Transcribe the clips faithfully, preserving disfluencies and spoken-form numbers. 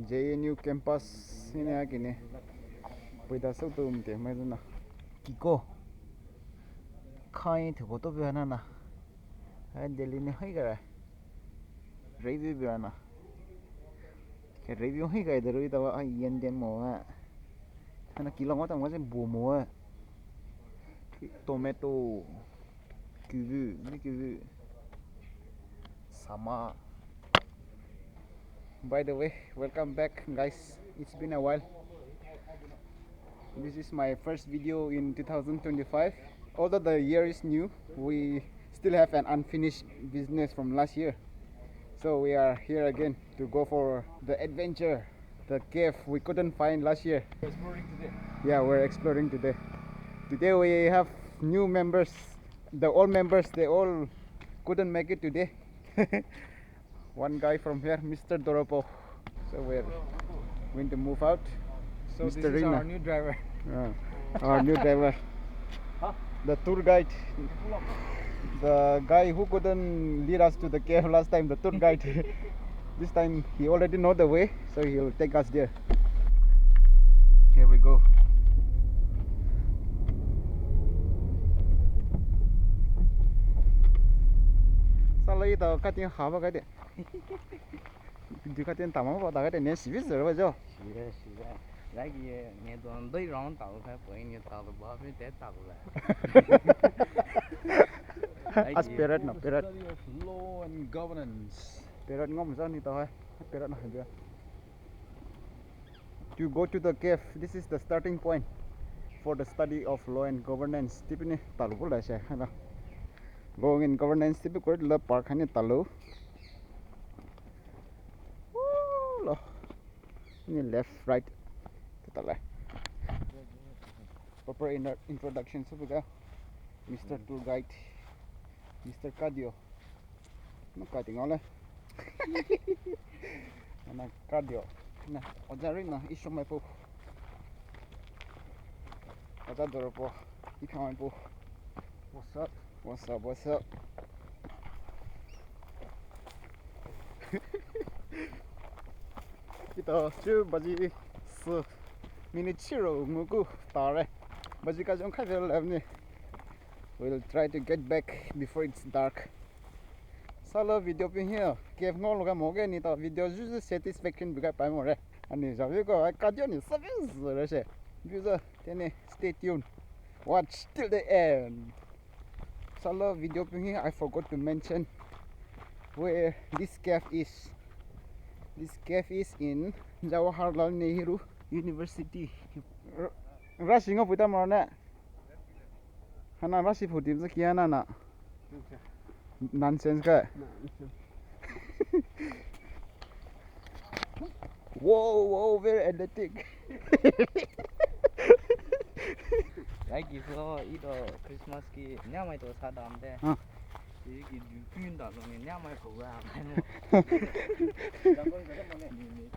J N U campus ini akini. Puida sotu mte mai na. Kiko. Khai thuko to bia na na. Hai Delhi ni hai gara. Review bia na. Ke review hai gara de rui tawa ai yen den mo a. Hana kilo ngota mo se bu mo a. Tomato. Kuvu, ni kuvu. Sama. By the way, welcome back, guys. It's been a while. This is my first video in two thousand twenty-five. Although the year is new, we still have an unfinished business from last year. So we are here again to go for the adventure, the cave we couldn't find last year. We're exploring today. Yeah, we're exploring today. Today we have new members. The old members, they all couldn't make it today. One guy from here, Mister Doropo. So we're going to move out. So Mister this is Rina. Our new driver. Uh, our new driver. Huh? The tour guide. The guy who couldn't lead us to the cave last time, the tour guide. This time he already know the way, so he'll take us there. Here we go. Salai to katin haba kade. Di katin tamam ba daga ne sibi zero jo. Sira, sira. Lagi ne don doi round tau ka point ni tau ba pe te tau la. As period na, period. Study of law and governance. Period ngom sa ni tau hai. Period na hai. To go to the cave, this is the starting point for the study of law and governance. Tipini talu pula se, hana. Law and governance tipi kore la park hani talu. Woo, lo. Ni left, right. Tala. Proper inter-, introduction subuga. Mister Tour Guide. Mister Kadio. Na kati ngole. Na kati o. Na, oja ri na, isho mai po. Oja Doropo, ikha mai po. What's up? What's up, what's up? Ito, chu baji sü minute zero nguku tare. Baji ka jong khai vel ni. We'll try to get back before it's dark. Salo video pin hiya, cave ngau loga moge ni ta video juju satisfaction biga pai more. Ani javi ko, ai kadio ni service re se. Juju, tene stay tuned. Watch till the end. Salo video pin hiya, I forgot to mention where this cave is. This cave is in Jawaharlal Nehru University. R-, rushing of Vitamrone. Hana rasi photo mza kia na na. Nonsense ka. Wow, wow, very athletic. Like you saw, ito Christmas ki nyamai to sa dam de. Ah. Ki ju pin da lo ni nyamai ko ga. Ni ni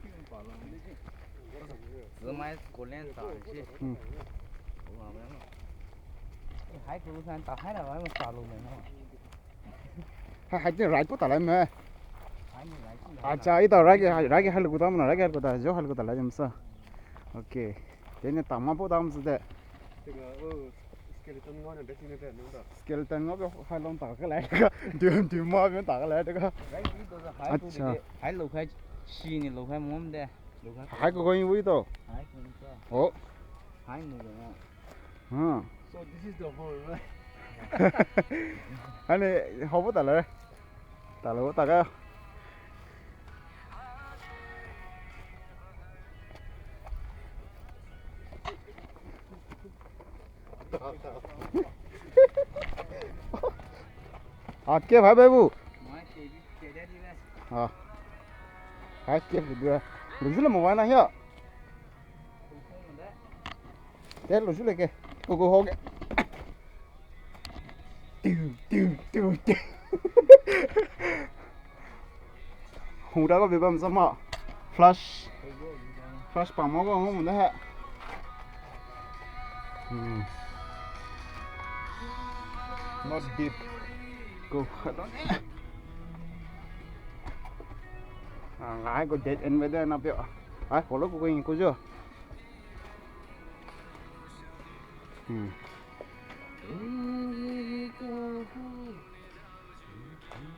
pin pa lo ni. Zumai kolen ta shi. Hmm. Hai ko san ta hai na mai ma sa lo ne. Ha, hai tin rai ko ta lai me. Acha, ito rai ke, rai ke hai lo ko ta mo na, rai ke hai lo ko ta, jo hai lo ko ta lai jam sa. Okay. Tene tama po ta mo sa de. Skeleton ngo be hai long ta ka lai ka. Dim dim ma be ta ka lai ka. Acha. Hai lo khai shi ni lo khai mom de. Hai ko going wi to. Hai ko to. Oh. Hai mo. Hmm. So this is the hole, right? Ani hobo tala. Tala taka. Ah, ke bhai babu. Ah. Hai ke bhai. Lujula mo wana hiya. Te lo sule ke. Ko ko ho ke. Tiu, tiu, tiu, tiu. Hura ko bebam sama. Flash. Flash pa mo ko mo na ha. Hmm. Not deep. Ko. Ah, ngai ko dead end me de na pyo. Ai, follow ko ko in ko jo. Hmm.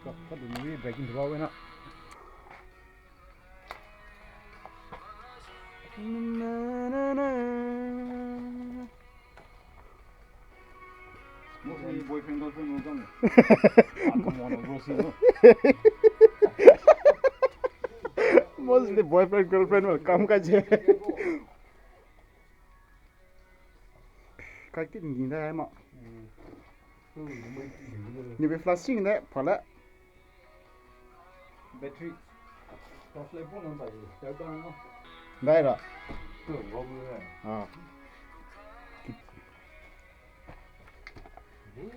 Ka, ka du ni breaking through na. Mostly boyfriend girlfriend will come. Ah, come on, bro, see, no. Mostly boyfriend girlfriend will come ka je. Ka ki ni da ma. Ni be flashing de phala. Battery. Torchlight phone on sai. Dai ra. Ah.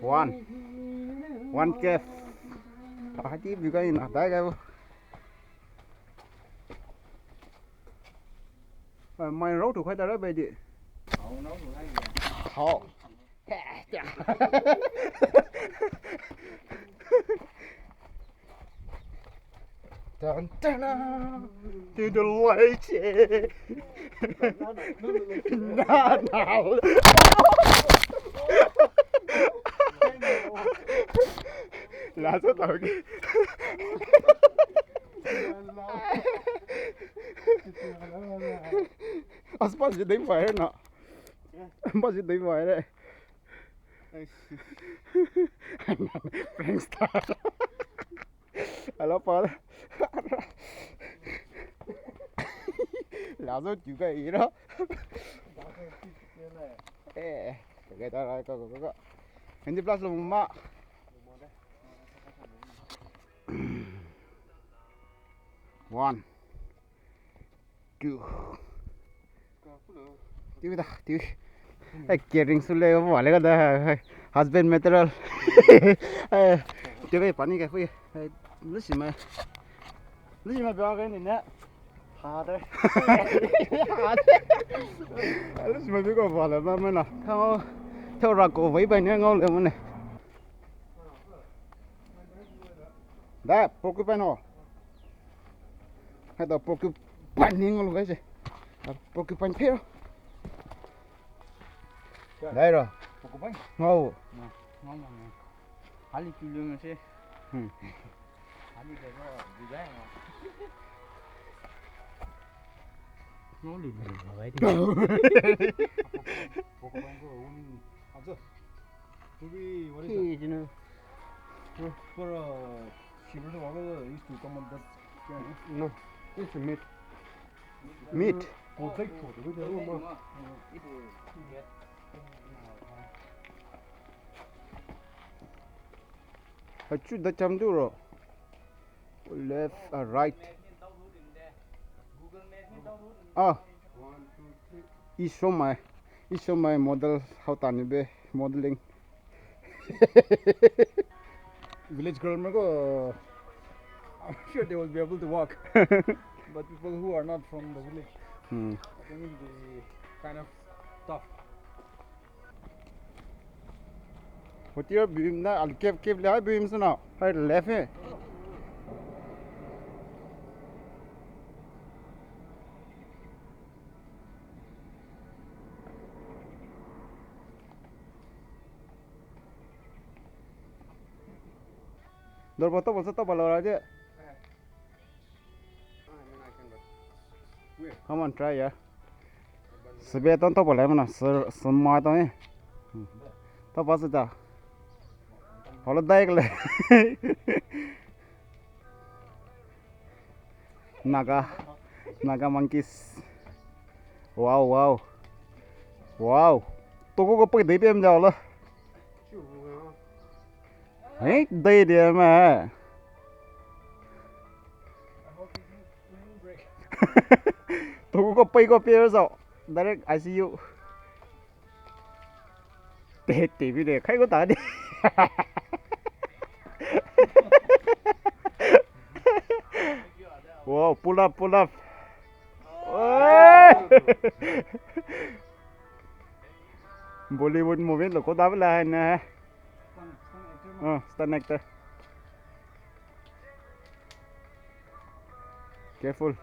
One. One cave. Ah, ti bi ka in dai ga. Mai rau tu khai da ra bai di. Hao. Dun, dun, dun. To the light, yeah. Na, na. Lazo tau ki. Aspas je dei fire na. Aspas je dei fire. Prankster. Hello, Paul. Lazo juga ira. Eh, kagai ta ko ko ko. Hindi plus lo ma. One. Two. Two da, two. Eh, caring sule, wale ka da, husband material. Eh, two ka pani ka fui. Eh, lusi ma. Lusi ma ba ka ni na. Ha de. Ha de. Lusi ma bi ko wale ma ma na. Thao, thao ra ko wai ba ni ngau le mo ne. Da, porcupine ho. Hai da porcupine ni ngau lo guys. Porcupine phe. Dai ro. Porcupine? Ngau. Ngau, ngau, ngau. Hali tu lu ngau se. Hmm. Hali ke ro, du dai ngau. Ngau lu lu ngau bai di. Porcupine ko un, ajo. Maybe, what is that? Hey, you know. For, for, uh, shivers of water used to come on that. No, it's a meat. Meat. Go take for the, with the room, uh, Hachu da cham du ro. Left or right? Ah. Isomai. Isomai model how tani be modeling. Village girl mako, I'm sure they will be able to walk. But people who are not from the village, hmm, I think it will be kind of tough. Hotel beam na al cave cave le beam suna. Hai left hai. Dor boto bolsa to balo raje. Come on, try ya. Sebe ton to bolai mana, se, sema ton eh. To pas ta. Holo dai kle. Naga, Naga monkeys. Wow, wow. Wow. Toko ko pai dai pem jao la. Hey, dai dia ma. Toko ko pai ko pe jao. Direct I C U. Te, te bi de, khai ko ta de. Wow, pull up, pull up. Oi! Bollywood movie lo ko da bla hai na. Oh, stunt actor. Careful.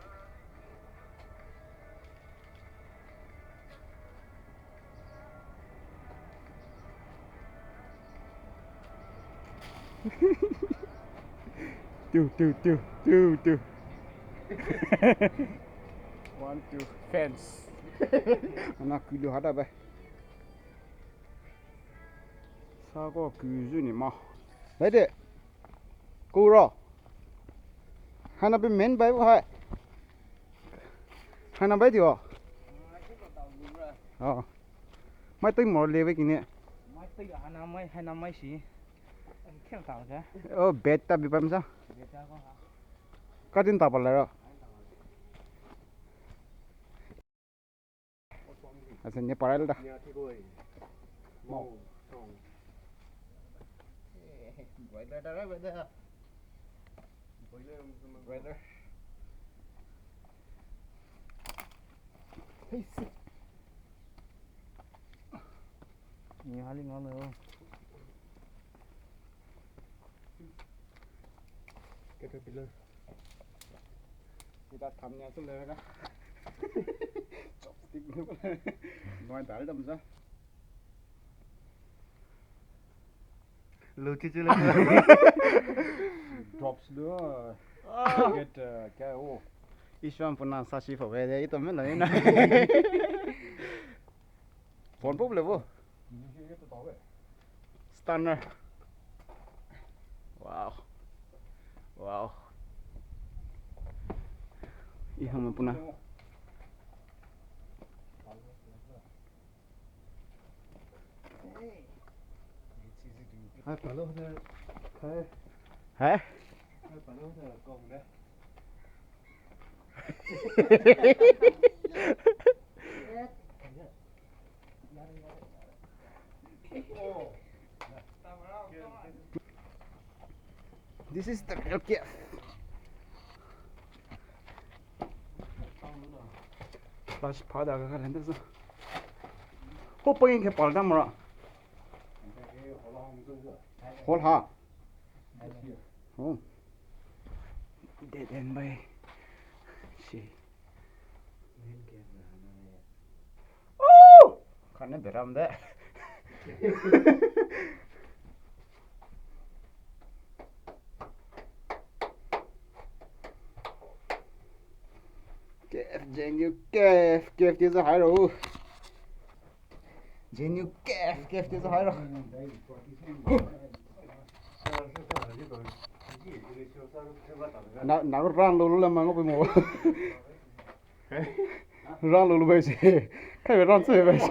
Two, two, two, two, two. One, two, fence. Ana kulo hada bai. Sako kuzu ni ma. Bai de. Kuro. Hana bi men bai hai. Hana bai dio. Oh. Mai tei mo le bai kini. Mai tei hana mai, hana mai si. Khen tao sa. Oh, bet ta bi pam sa. Bet ta ko ha. Ka tin ta pala ro. Asa ni paral da. Mo. Broiler da, broiler. Broiler. Hey, sit. Ni hali ngalo. Caterpillar. Kita thamnya tu lera. Chopstick ni pala. Noi dal dam sa. Luchi chile. Drops do. Get, uh, kya wo. Ishwan puna sashi fo ve de ito me na na. Phone pop le wo. Stunner. Wow. Wow. Ihama puna. Hai palo de. Hai. Hai? Hai palo de kong de. This is the real cave. Flash pada ka karen da so. Ho pagin ke palda mara. Hol ha. Oh. Dead end bai. Shi. Oh! Kane beram de. Cave, Jenyu cave, cave ti sa hai ro. Jenyu cave, cave ti sa hai ro. Na, na rang lo lo la mango pe mo. Rang lo lo bai se. Kai bai rang se bai se.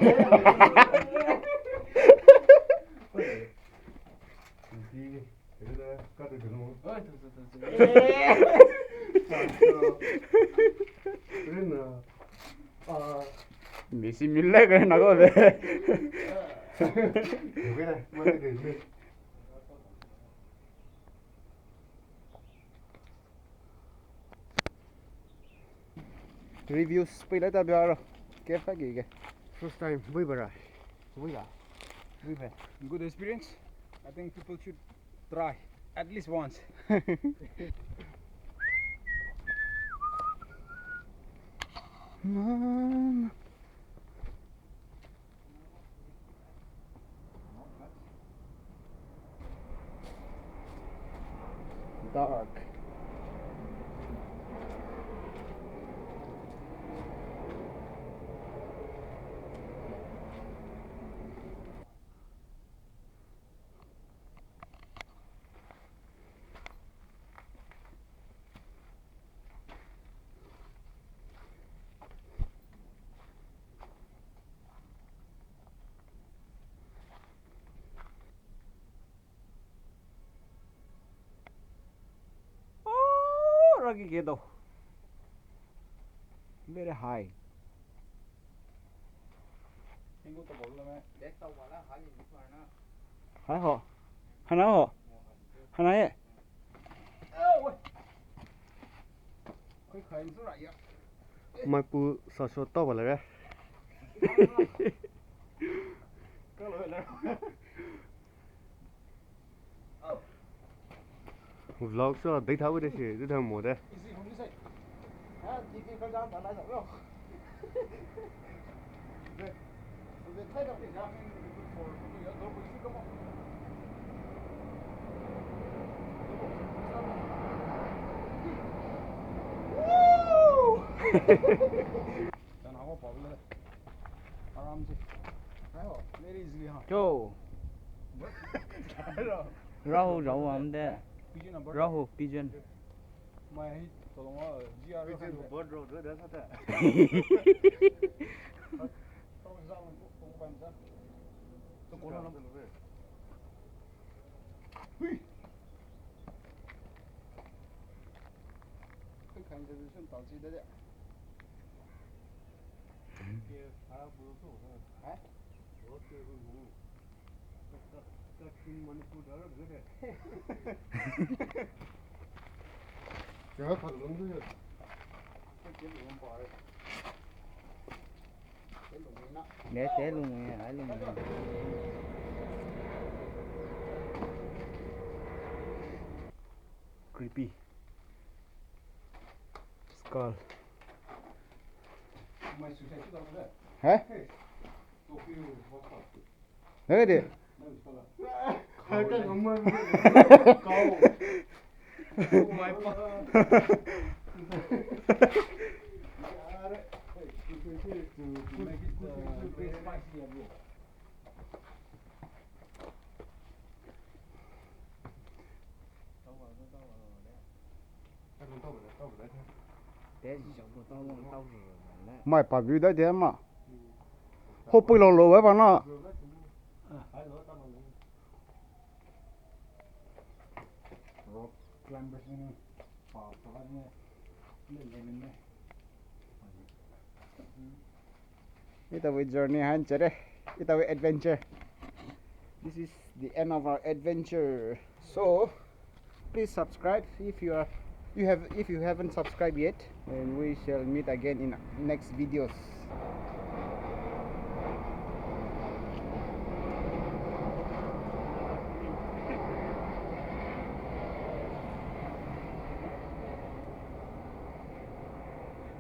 Misi mille ka na ko be. Reviews pei lai ta bia ro. Ke fa ge ge. First time, bui bara. Bui ba. Bui ba. Good experience. I think people should try at least once. Man. Dark. Oh, ragi kedo. Very high. Hai ho. Hana ho. Hana ye. Mai pu sa so tao ba la re. Vlog so dei thau de shi, dei thau mo de. Yo. Rahul, Rahul amde. Rahul, pigeon. Ne te lung e, ai lung e. Creepy. Skull. Huh? Hey, there. Mai pa view da de ma. Ho pui lo lo wa ba na. Rock climbers ne, pa pa ne, le le ne. Ita we journey han chere. Ita we adventure. This is the end of our adventure. So, please subscribe if you are, you have, if you haven't subscribed yet. And we shall meet again in next videos.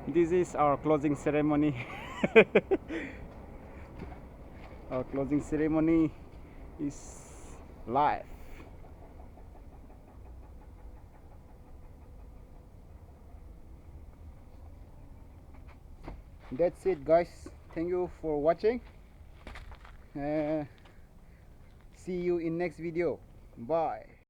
This is our closing ceremony. Our closing ceremony is live. That's it, guys. Thank you for watching. Uh, see you in next video. Bye.